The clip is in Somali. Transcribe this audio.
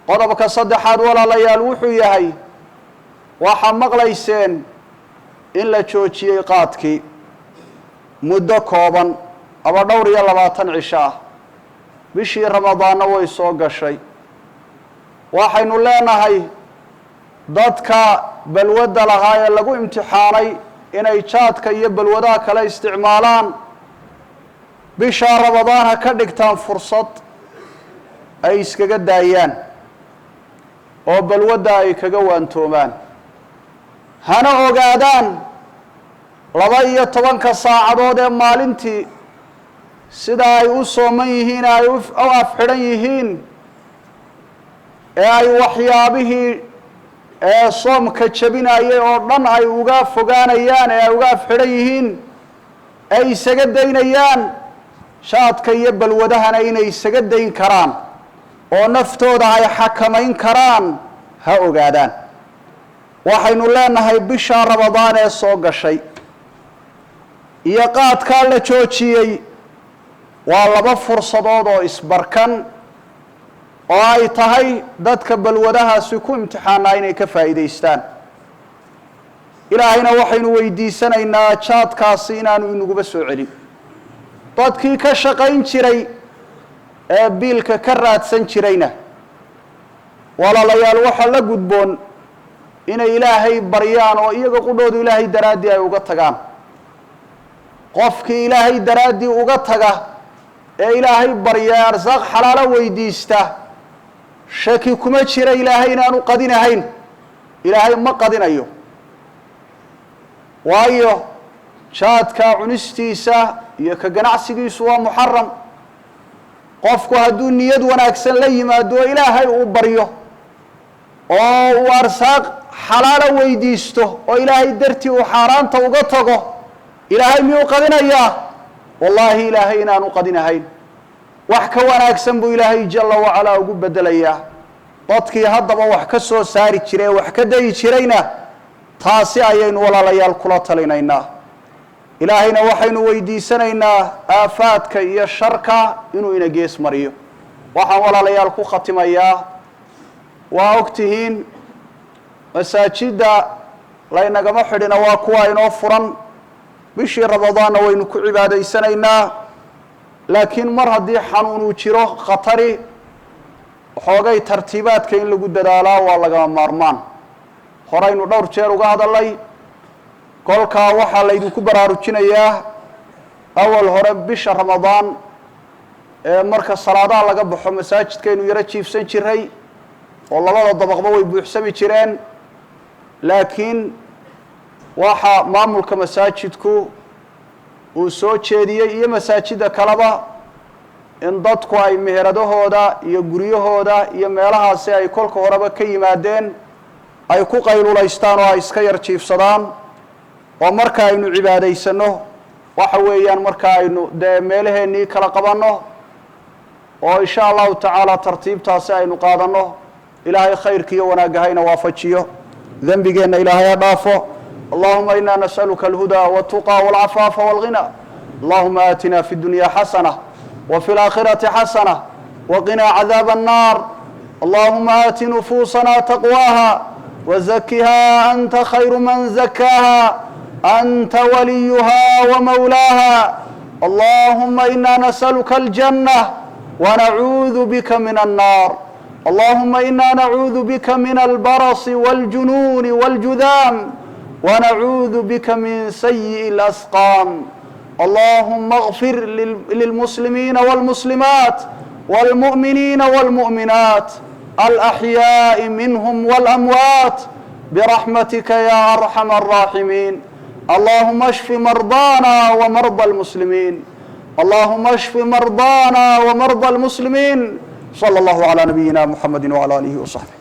Qodobka saddexaad, walaalayaal, wuxuu yahay waxaa maqlayseen in la joojiyey qaadkii muddo kooban ama 24 cisho ah. Bishii Ramadaanna way soo gashay. Waxaynu leenahay dadka balwadda lahaa ee lagu imtixaanay inay jaadka iyo balwadaha kale isticmaalaan, bishaa Ramadaan ha ka dhigtaan fursad ay iskaga daayaan oo balwadda ay kaga waantoomaan, hana ogaadaan 12-ka saacadood ee maalintii sida ay u sooman yihiin, ay u afxidhan yihiin, ee ay waxyaabihii ee soomka jabinayay oo dhan ay uga fogaanayaan, ee ay uga afxidhan yihiin, ay isaga daynayaan shaadka iyo balwadahana inay isaga dayn karaan oo naftooda ay xakamayn karaan, ha ogaadaan. Waxaynu leenahay bisha Ramadaan ee soo gashay iyo qaadkaa la joojiyey waa laba fursadood oo isbarkan oo ay tahay dadka balwadahaasi ku imtixaanaa inay ka faa'iidaystaan. Ilaahayna waxaynu weydiisanaynaa jaadkaasi inaanu inaguba soo celin. Dadkii ka shaqayn jiray ee biilka ka raadsan jirayna, walaalayaal, waxaa la gudboon inay Ilaahay baryaan oo iyaga qudhoodu Ilaahay daraaddii ay uga tagaan. Qofkii Ilaahay daraaddii uga taga ee Ilaahay barya, arsaaq xalaalo weydiista, shaki kuma jira Ilaahay inaanu qadinahayn. Ilaahay ma qadinayo, waayo jaadka cunistiisa iyo ka ganacsigiisu waa muxaram. Qofku hadduu niyad wanaagsan la yimaado oo Ilaahay uu baryo oo uu arsaaq xalaalo weydiisto oo Ilaahay dartii uu xaaraanta uga tago, Ilaahay miyuu qadinayaa? Wallaahi, Ilaahay inaanu qadinahayn. Wax ka wanaagsan buu Ilaahay jalla wacalaa ugu bedelayaa. Dadkii haddaba wax ka soo saari jiray ee wax ka dayi jirayna, taasi ayaynu, walaalayaal, kula talinaynaa. Ilaahayna waxaynu weydiisanaynaa aafaadka iyo sharka inuu ina gees mariyo. Waxaan, walaalayaal, ku khatimayaa, waa og tihiin masaajidda laynagama xidhina, waa kuwa inoo furan. Bishii Ramadaanna waynu ku cibaadaysanaynaa, laakiin mar haddii xanuun uu jiro khatari, waxoogay tartiibaadka in lagu dadaalaa waa lagama maarmaan. Horaynu dhowr jeer uga hadalnay. Kolkaa waxaa laydinku baraarujinayaa, awal hore bisha Ramadaan ee marka salaadaha laga baxo masaajidkaynu yaro jiifsan jiray oo labada dabaqba way buuxsami jireen, laakiin waxa maamulka masaajidku uu soo jeediyey iyo masaajidda kaleba in dadku ay meheradahooda iyo guryahooda iyo meelahaasi ay kolka horeba ka yimaadeen ay ku qaylulaystaan oo ay iska yar jiifsadaan, oo marka aynu cibaadaysano, waxa weeyaan, marka aynu dee meelaheennii kala qabanno oo insha Allahu tacaala tartiibtaasi aynu qaadanno. Ilaahay khayrka iyo wanaagga hayna waafajiyo, dembigeenna Ilaahay ha dhaafo. Allahuma ina nasأaluka alhudaa والtuqى والcafaafa والغinى. Allahuma aatina fi اdunya xasana وفي الآkhiraةi xasana وqinaa cadaab الnar. Allahuma aati nufuusana taqwaaha وزkiha anta khayr man zakaaha, anta waliyuha وmawlaaha. Allahuma ina nasأluka الjanة ونacuudu bika min الnar. Allahuma ina nacuudu bika min albaras والjunuun والjudaam ونacuudu bika min sayiء الأsqaam. Allahuma اغfir lilmuslimiina والmuslimaat والmuؤminiina والmuؤminaat الأحyaaءi minhm والأmwaat برaxmatika ya أرxم الراaximiin. Allahuma اشfi marضاna وmarضى المslimiin. Allahuma اشfi marضاna وmarضى المslimiin. slى اllah عlى nabiyina mxamedi وعlى alihi وصaxbih.